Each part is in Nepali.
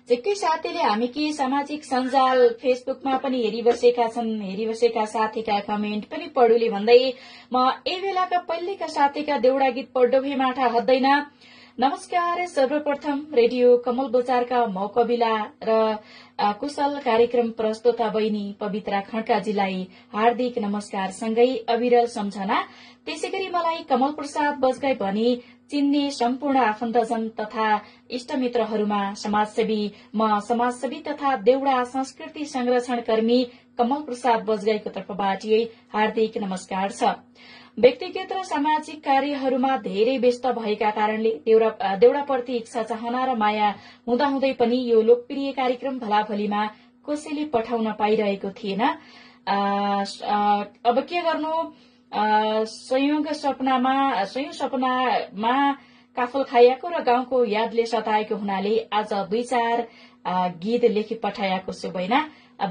झिक्कै साथीले हामी कि सामाजिक सञ्जाल फेसबुकमा पनि हेरिबसेका छन्, हेरिबसेका साथीका कमेन्ट पनि पढुली भन्दै म ए बेलाका पहिलेका साथीका देउडा गीत पढ्डो माठा हद्दैन। नमस्कार, सर्वप्रथम रेडियो कमल बजारका मौकबिला र कुशल कार्यक्रम प्रस्तोता बहिनी पवित्रा खड्काजीलाई हार्दिक नमस्कार सँगै अविरल सम्झना। त्यसैगरी मलाई कमल प्रसाद बजगाई भनी चिन्ने सम्पूर्ण आफन्तजन तथा इष्टमित्रहरूमा समाजसेवी तथा देउडा संस्कृति संरक्षण कर्मी कमल प्रसाद बजगाईको तर्फबाट हार्दिक नमस्कार छ। व्यक्तिगत र सामाजिक कार्यहरूमा धेरै व्यस्त भएका कारणले देउडाप्रति इच्छा चाहना र माया हुँदाहुँदै पनि यो लोकप्रिय कार्यक्रम भलाभलीमा कसैले पठाउन पाइरहेको थिएन। अब के गर्नु, संयोग सपनामा काफल खाइएको र गाउँको यादले सताएको हुनाले आज 2-4 गीत लेखी पठाएको छु बहिना,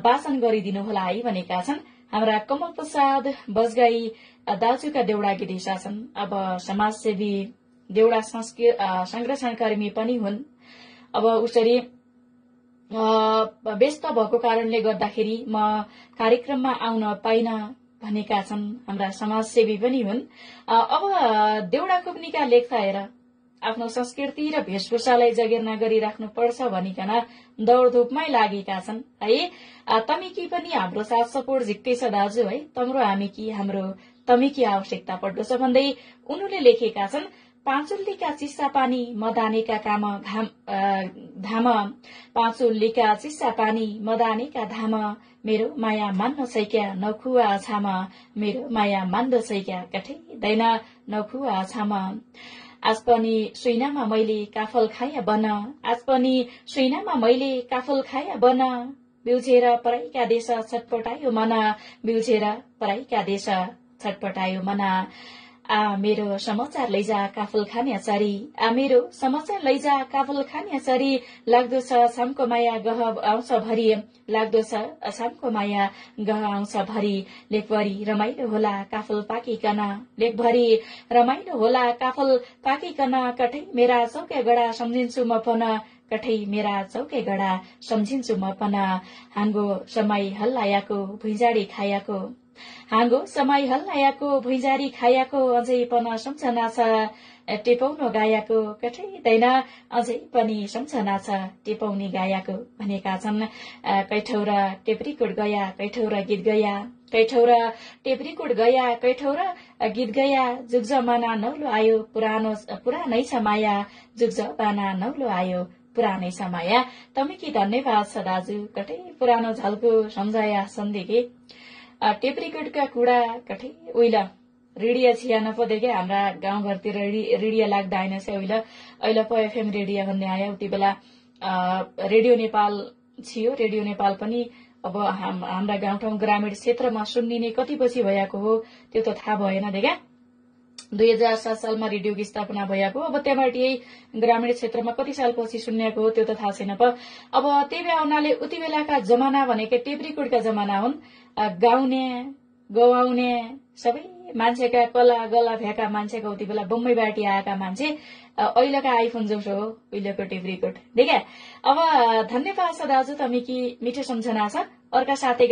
वाचन गरिदिनु होला है भनेका छन् हाम्रा कमल प्रसाद बजगाई दाजुका देउडा गीत हिस्सा छन्। अब समाजसेवी देउडा संरक्षणकर्मी पनि हुन्। अब उसरी व्यस्त भएको कारणले गर्दाखेरि म कार्यक्रममा आउन पाइन भनेका छन्। हाम्रा समाजसेवी पनि हुन्। अब देउडा कुप्नीका लेख्दा हेर आफ्नो संस्कृति र वेशभूषालाई जगेर्ना गरिराख्नु पर्छ भनिकन दौड़धूपमै लागेका छन् है। तमिकी पनि हाम्रो साथ सपोर्ट झिक्कै छ दाजु है। तम्रो हामी कि हाम्रो तमिकी आवश्यकता पर्दो छ भन्दै उनीले लेखेका छन्। पाँचुल्लीका चिस्सा पानी मदानेका काम धाम, पाँचुल्लीका चिस्सा पानी मदानेका धाम, मेरो माया मान्न छैक्या नखुवा छाम, मेरो माया मान्दो छैक्या कठैदैन नखुवा छाम। आज पनि सुइनामा मैले काफल खाया बन, आज पनि सुइनामा मैले काफल खाया बन, बिउझेर पराइका देश छटपटायो मन, बिउझेर पराइका देश छटपटायो मन। मेरो समाचार लैजा काफल खाने चरी, मेरो समाचार लैजा काफल खाने चरी, लाग्दो छ सामको माया गह आउँछ भरी, लाग्दो छ सामको माया गह आउँछ भरी, लेखभरि रमाइलो होला काफल पाकिकन, लेखभरि रमाइलो होला काफल पाकिकन, कठै मेरा चौके गडा सम्झिन्छु म पन, कठै मेरा चौके गडा सम्झिन्छु म पन। हाङ्गो समय हल्लायाको भुइँजाडी खायाको, हाङ्गो समय हल्लायाको भुइँजाडी खायाको, अझै पनि सम्झना छ टेपाउनु गायाको, कठैदैन अझै पनि सम्झना छ टेपाउने गायाको भनेका छन्। कैठौरा टेप्रीकोट गया, कैठौरा गीत गया, कैठौरा टेप्रीकोट गया, कैठौरा गीत गया, जुग जमाना नौलो आयो पुरानै छ माया, जुग जमाना नौलो आयो पुरानै छ माया। तमिकी धन्यवाद छ दाजु, कठै पुरानो झल्को सम्झाया सन्देके। टेप्रीकोटका कुरा कठै उइल रेडियो छिया नपदे क्या हाम्रा गाउँघरतिर रेडियो लाग्दा होइन छ। अहिले पो एफएम रेडियो भन्ने आयो। उति बेला रेडियो नेपाल थियो। रेडियो नेपाल पनि अब हाम्रा गाउँठाउँ ग्रामीण क्षेत्रमा सुन्निने कति पछि भएको हो त्यो त थाहा भएन देखा। 2007 सालमा रेडियोको स्थापना भएको, अब त्यहाँबाट यही ग्रामीण क्षेत्रमा कति सालपछि सुन्नेको हो त्यो त थाहा छैन। अब त्यही भए हुनाले उति बेलाका जमाना भनेकै टेप्रीकोटका जमाना हुन्। गाउने गवाउने सबै मान्छेका कला गला भ्याएका मान्छेका उति बेला बम्बईबाट आएका मान्छे अहिलेका आइफोन जसो हो उहिलेको टेप्रीकोट देखा। अब धन्यवाद छ दाजु, तमिकी मिठो सम्झना छ। अर्का साथीका